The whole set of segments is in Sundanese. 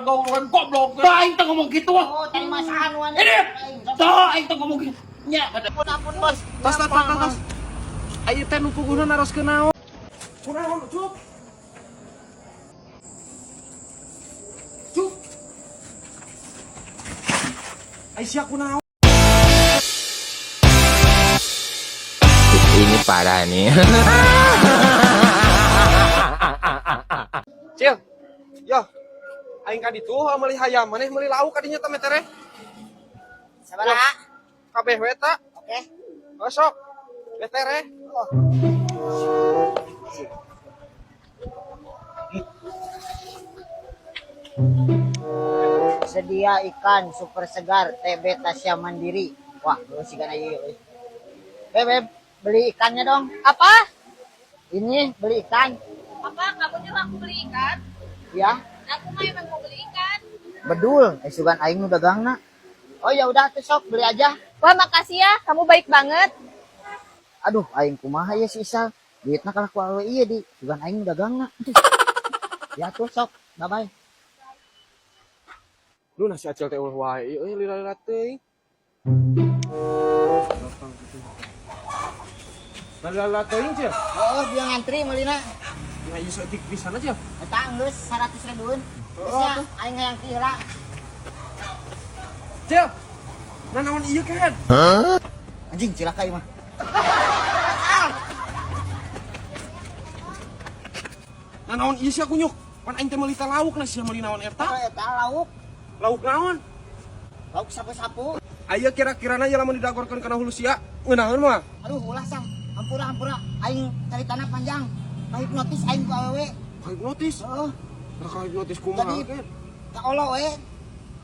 Goblok goblok. Tah aing teh ngomong kitu ah. Oh, tadi mah saha nu Ini. Tah aing teh ngomong kitu. Nya. Ampun, ampun, Bos. Tas tas tas tas. Ayo teh nu puguhna naroskeun naon? Kunaon, Cup? Cup. Ai sia kunaon? Ini parah nih. Cil. Yo. Aing ka ditu meuli hayam, maneh meuli lauk kadinya teh metere. Sabaraha? Kabeh we ta. Oke. Oh, sok. Betere. Oh. Sedia ikan super segar TB Tasya Mandiri. Wah, lu sih kana ieu euy. Beb, Beb, beli ikannya dong. Apa? Ini beli ikan. Apa? Kamu nyuruh aku beli ikan? Ya, Aku mah emang mau beli ikan. bedul. Eh sugan aing nu dagangna. Oh ya udah tuh sok beli aja. Wah, makasih ya. Kamu baik banget. Aduh, aing kumaha ya si Isal. Duitna kalah ku awewe ieu di. Sugan aing nu dagangna. Ya tuh sok, bye bye. Lu nasi acil teh ulah wae ieu euy lila-lila teuing. Lila-lila teuing, Cil. Oh, dia ngantri meulina. Nah, ieu saeutik pisan aja. Eta geus 100 ribuan. Geus nya aing hayang ti heula. Cil. Nah, naon ieu kan? Anjing cilaka ieu mah. Nah, naon ieu sia kunyuk? Pan aing teh meuli teh lauk nah sia meuli naon eta? Oh, eta lauk. Lauk naon? Lauk sapu-sapu. Aya kira-kirana ya lamun didagorkeun kana hulu sia, ngeunaheun mah. Aduh, ulah sang. Hampura, hampura. Aing caritana panjang. Kahipnotis aing ku awewe. Hipnotis. Heeh. Nah, hipnotis kumaha? Jadi Ken? kaolo we.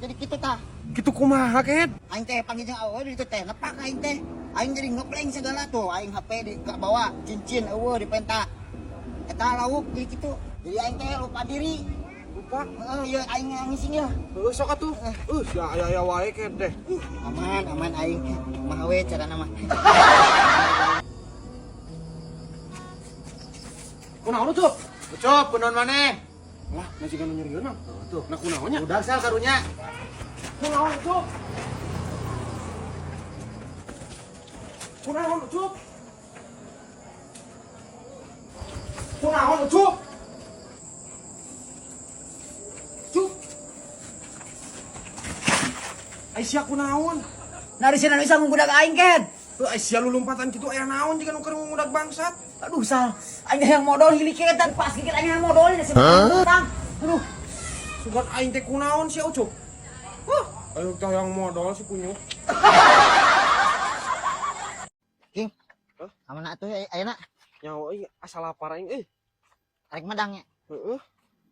Jadi kitu tah. Kitu kumaha, Ken? Aing teh panggil jeung awewe di ditu teh nepak aing teh. Aing jadi ngeblank segala tuh. Aing HP di ka bawa, cincin eueuh dipenta. Eta lauk jadi kitu. Jadi aing teh lupa diri. Lupa. Heeh, ieu aing ngising ya. Heuh sok atuh. Sia aya-aya wae Ken teh. Aman, aman aing. Kumaha we carana mah. Kunaon Ucup? Ucup, kunaon maneh? Lah, nasi kan nyerieun mah. Tuh. Nah, kunaon nya? Udah sal karunya. Kunaon Ucup? Kunaon Ucup? Kunaon Ucup? Ucup. Ai sia kunaon? Nah di sini bisa ngudag aing Ken. Heuh, ai sia lulumpatan kitu aya naon jiga nu keur ngudag bangsat? Aduh Sal, aing yang modal hilik eta pas gigit aing yang modal ini utang. Aduh, Sugan aing teh kunaon sia Ucup? Huh, ayo teh yang modal si kunyuk. King. Hah? Aman atuh ayeuna Nyawa euy asa lapar aing euy. arek madang nya. Heeh.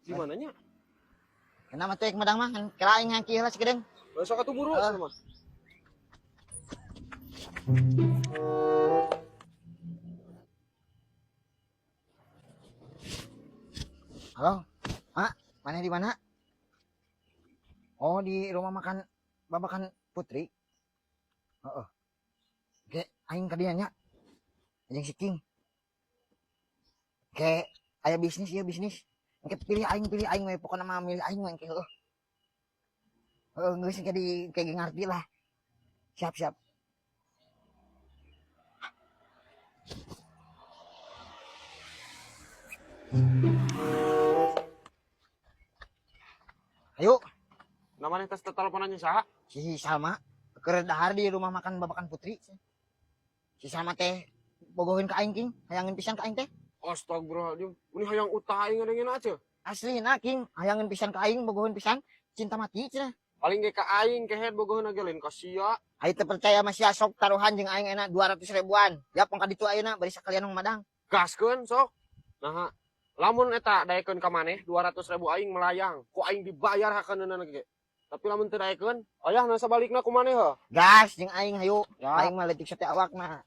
Di mananya? Kenapa tuh madang mah kan kira aing ngangki heula sakedeung. Besok atuh buru Heeh. sama. Halo. Mak, mana di mana? Oh, di rumah makan Babakan Putri. Heeh. Oke, aing ka dinya nya. Anjing si King. Oke, aya bisnis ya bisnis. Engke pilih aing we pokona mah milih aing we engke heueuh. Heeh, geus engke di kayak ngarti lah. Siap, siap. Ayo, Namanya tes teleponannya saha? Si Salma keur dahar di rumah makan Babakan Putri. Si Salma teh bogohin ka aing King, hayangin pisan ka aing teh. Astagfirullahaladzim. Ini hayang utah aing ngadengin aja. Asli na King, hayangin pisan ka aing, bogohin pisan, cinta mati cenah. Paling ge ka aing kehed bogoheun ge lain ka sia. Aing teu percaya masih sok taruhan jeung aing enak 200 ribuan. Ya pong ka ditu ayeuna bari sakalian nong madang. Gaskeun sok. Nah, lamun eta daekeun ka maneh 200 ribu aing melayang. Ku aing dibayar hakeunana ge. Tapi lamun teu daekeun, ayah na sabalikna ku maneh heuh. Gas jeung aing hayu. Ya. Aing mah leutik sate awakna.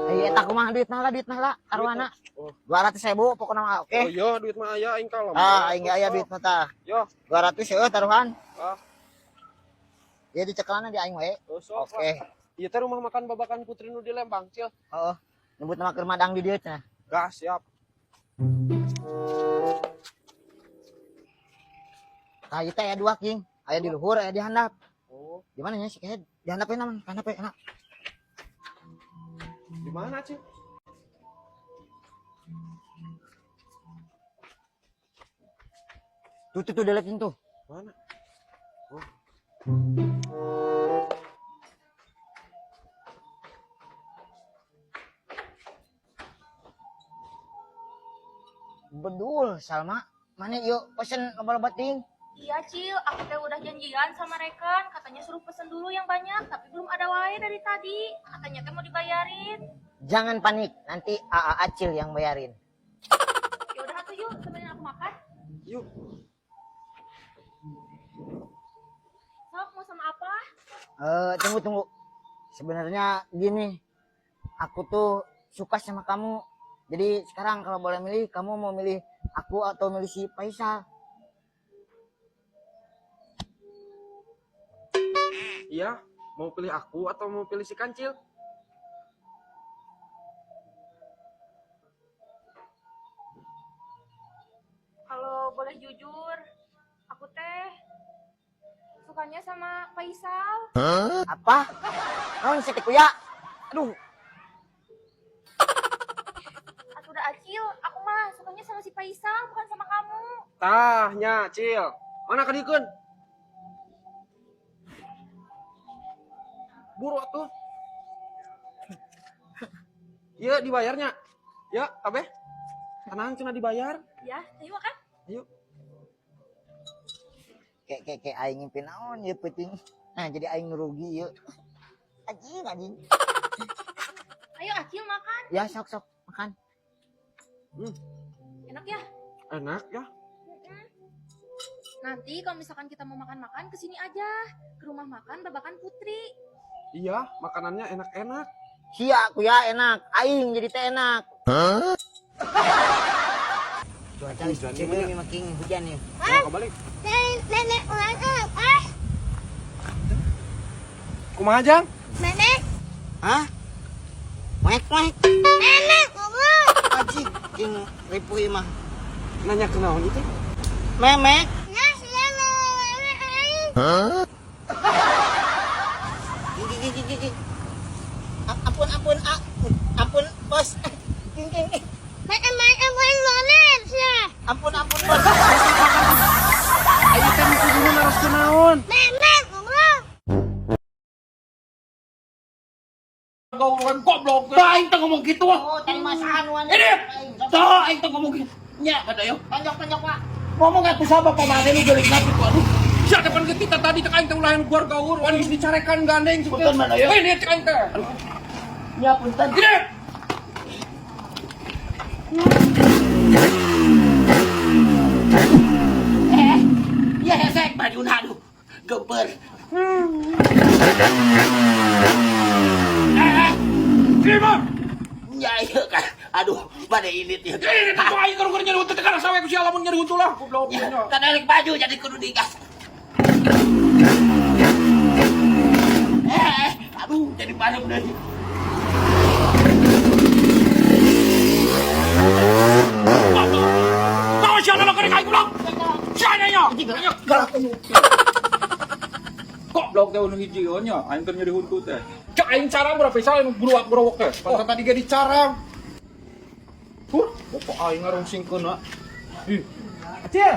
Ayo eta kumaha duitna lah duitna lah taruhanna. Oh. 200 ribu pokona mah oke. Oh iya, duit mah aya aing kalem. Ah, aing ge aya duit mah tah. Yo. 200 heueuh taruhan. Ah. Ya dicekelana di aing we. Oh, sok. Oke. Ieu teh rumah makan Babakan Putri nu di Lembang, Cil. Heeh. Nyebut nama keur madang di dieu cenah. Gas siap. Tah ieu teh aya dua, King. Aya di luhur, aya di handap. Oh, Di mana nya si Kehed? Di handap we naman, handap we enak. di mana, Cil? Tuh tuh tuh delekin tuh. Mana? Bedul, Salma. Mana yuk pesen loba-loba ting. Iya, Cil. Aku teh udah janjian sama rekan. Katanya suruh pesen dulu yang banyak, tapi belum ada wae dari tadi. Katanya teh mau dibayarin. Jangan panik, nanti AA Acil yang bayarin. Ya udah atuh yuk, temenin aku makan. Yuk. Sok, mau sama apa? Eh, tunggu tunggu. Sebenarnya gini, aku tuh suka sama kamu. Jadi sekarang kalau boleh milih, kamu mau milih aku atau milih si Faisal? Iya, mau pilih aku atau mau pilih si Kancil? Kalau boleh jujur, aku teh sukanya sama Faisal. Apa? Naon sih kuya? Aduh, Atau udah Acil, aku mah sukanya sama si Faisal, bukan sama kamu. Tah, nya, Cil. Mana kadikeun? Buru atuh. Iya, dibayarnya. Ya, kabeh. Tenang cenah dibayar. Ya, ayo makan. Ayo. kayak kayak kayak aing ngimpi naon ya peuting. Nah, jadi aing rugi yuk. Anjing, anjing. Ayo Acil makan. Ya sok sok makan. Enak ya? Enak ya. Nanti kalau misalkan kita mau makan-makan kesini aja. Ke rumah makan Babakan Putri. Iya, makanannya enak-enak. Sia kuya enak, aing jadi teh enak. Cuaca Hujan ceudeung nih, nih makin hujan nih. Mau kebalik. Nenek ulang. Kumaha, Jang? Nenek. Hah? Mek mek. Nenek ngomong. Anjing, king ripuh ieu mah. Nanya ke naon itu? Memek. King king king king king. Ampun ampun ampun bos. King king. Ampun ampun bos. Ayo teh kudu naros ke naon? Goblok goblok. Tah aing teh ngomong kitu ah. Oh, tadi masakan wan. Ini. Tah aing teh ngomong kitu. Nya kada yo. Tonjok tonjok Pak. Ngomong atuh sabab pamane nu geulik kitu aduh. Sia depan ke kita tadi cek aing teh ulah yang keluar gaur, wani geus dicarekan gandeng cek. Punten mana, ya? Ini cek aing teh. Nya punten. Gede. Eh, ya hesek bajuna aduh. Gemper. Eh, Terima. nya ieu kan. Aduh, bade ini ya. Ini teh aing keur nyeri huntu teh kana sawe ku sia lamun nyeri huntu lah goblok. Ya, kan erek baju jadi kudu digas. Eh, aduh, jadi padam deui. Tahu sia na keur aing goblok. Sia nya. Galak. Goblok teh nu hiji nya, aing keur nyeri huntu teh. Cek aing carang berapa salah nu gruwak-gruwak teh. Pantan tadi ge dicarang. Huh, pokok aing ngarungsingkeun ah. Ih. Acil.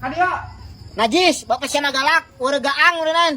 Kadia. Najis, bapak siana galak, urang gaang ureunan.